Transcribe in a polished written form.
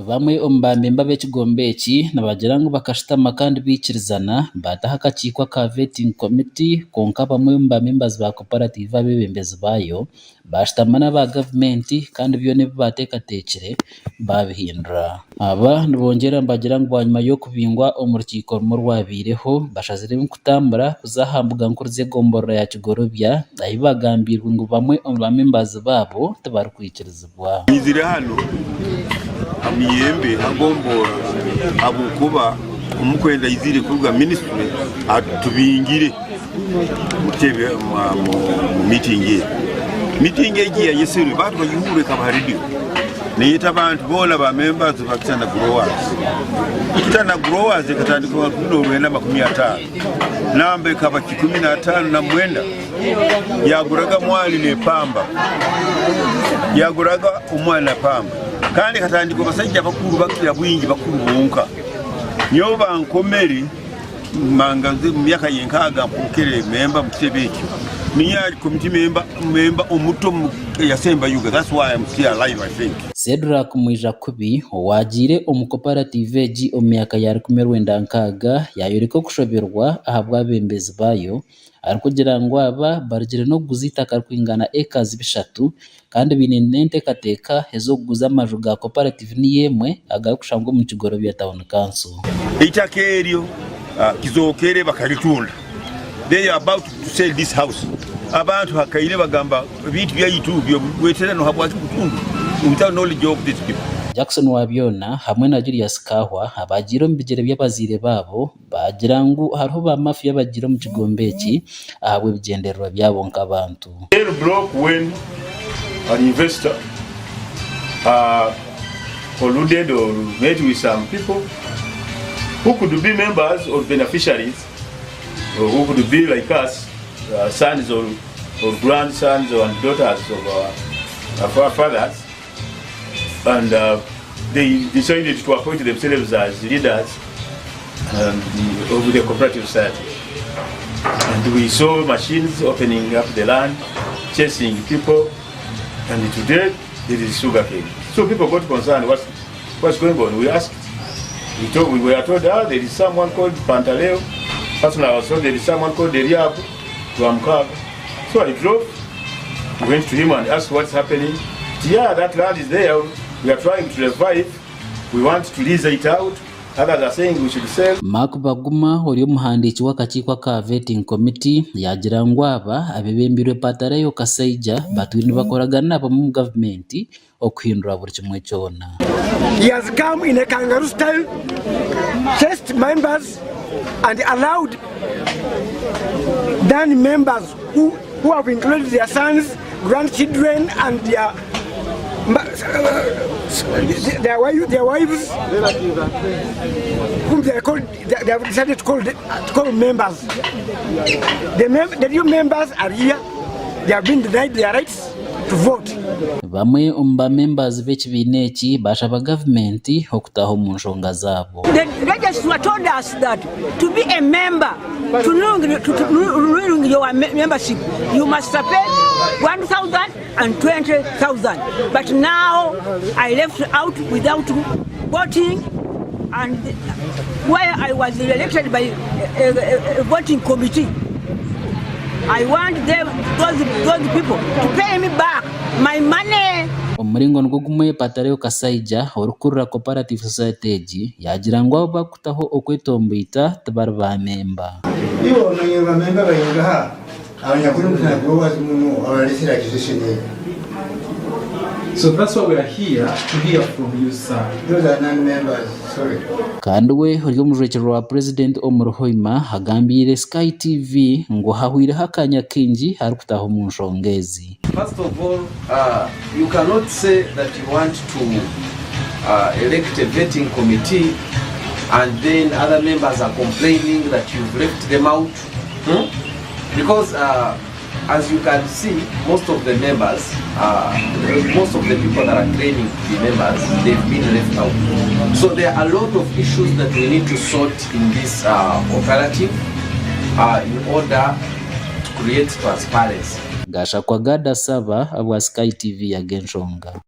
Bamwe omu bamemba b'ekigombe eki nibagira ngu bakashutama kandi baikirizana baataho akakiiko aka Vetting Committee kwonka bamwe omu ba members ba cooperative abeebembezi baayo baashutama n'aba gavumenti kandi byona ebi baateekateekire baabihindura. Aba nibongyera nibagira ngu bwanyima y'okubingwa omu rukiiko rumwe orwabaireho, bashaziremu kutambura kuza aha mbuga nkuru z'egomborora ya Kigorobya ahi bagambiirwe ngu bamwe omu ba members baabo tibarikwikirizibwa. Nyizire hanu ha miyembe ha gomborora ahabw'okuba omukwenda aizire kuruga minisitule atubingire omu miitingi egi. Miitingi egi yayetsirwe abantu bagihurire ekaba aha rediyo neyeta abantu boona ba members ba Kitanda Growers. Kitanda Growers ekatandikwa omu 1950 namba ekaba 159 yaguraga mwani n'epamba yaguraga omwani na pamba kandi ekatandikwa abasaija bakuru bakira bwingi bakuru bonka nyowe bankomere Manganze omu myaka y'enkaaga mpuukire memba omu kitebe ekyo. Niinye ari committee member, member omuto omu eyasembayoga that's why I'm still alive I think. Cedric Mwijakubi owaagiire omu koparative egi omu myaka ya 1960 yaayoreka okushoberwa ahabw'abeebembezi baayo arikugira ngu aba barugire n'okuguza eitaka ririkwingana ekazi bishatu kandi baine n'enteekateeka ez'okuguza amaju ga koparative niyo emwe agarikushangwa omu Kigorobya Town Council. Eitaka eryo kizookere bakaritunda. They are about to sell this house. Abantu hakaire bagamba ebintu byaitu by'obugweterano habwaki kutundwa without knowledge of these people. Jackson Wabyona hamwe na Julius Kahwa abaagiire omu bigyere by'abazaire baabo Baagira ngu hariho ba mafia abagiire omu kigombe eki ahabw'ebigyendererwa byabo nk'abantu. Deal broke when an investor colluded or met with some people who could be members or beneficiaries or who could be like us, sons or, or grandsons or and daughters of our, of our fathers and they decided to appoint themselves as leaders of the cooperative society. And we saw machines opening up the land, chasing people, and today there is sugar cane. So people got concerned, what's, what's going on? We asked, we, told, we were told, ah, there is someone called Pantaleo. Personally, I was told there is someone called Eliab Rwamukaaga. So I drove, went to him and asked what's happening. Yeah, that land is there. We are trying to revive. We want to lease it out. Others are saying we should sell. Mark Baguma ori omuhandiiki w'akakiiko aka Vetting Committee yaagira ngu aba abeebembeirwe Patareo Kasaija batwire nibakoragana na bamwe omu gavumenti okuhindura buri kimwe kyona. He has come in a kangaroo style, chased members and allowed non members who, who have included their sons, grandchildren and their their, wife, their wives whom they, are called, they have decided to call, to call members. The, mem the new members are here. They have been denied their rights to vote. Bamwe omu ba members b'ekibiina eki baashaba gavumenti okutaaha omu nshonga zaabo. The registrar told us that to be a member, to renew your membership, you must pay 1,020,000. But now I left out without voting and where I was elected by a, a, a voting committee. I want them, those, those people to pay me back my money. Omu muringo nigwo gumwe, Patareo Kasaija, orikukurira Cooperative Society egi, yaagira ngu abu barikutaho okwetomboita tibari baamemba. Iwe omanyire bamemba baingaha abanyakuli omu Kitana Growers muno abaralesere accusation egi? So that's why we are here to hear from you sir. Those are non members, sorry. Kandi we ori omujwekyerwa wa Purezidenti omuri Hoima agambiire Sky TV ngu hahwireho akanya kaingi arikutaaha omu nshonga ezi. First of all, you cannot say that you want to elect a vetting committee and then other members are complaining that you've left them out hmm? because as you can see most of the members most of the people that are claiming to be members they've been left out so there are a lot of issues that we need to sort in this cooperative in order to create transparency. Gashakwa Gad Asaba ahabwa Sky TV Ag'enshonga.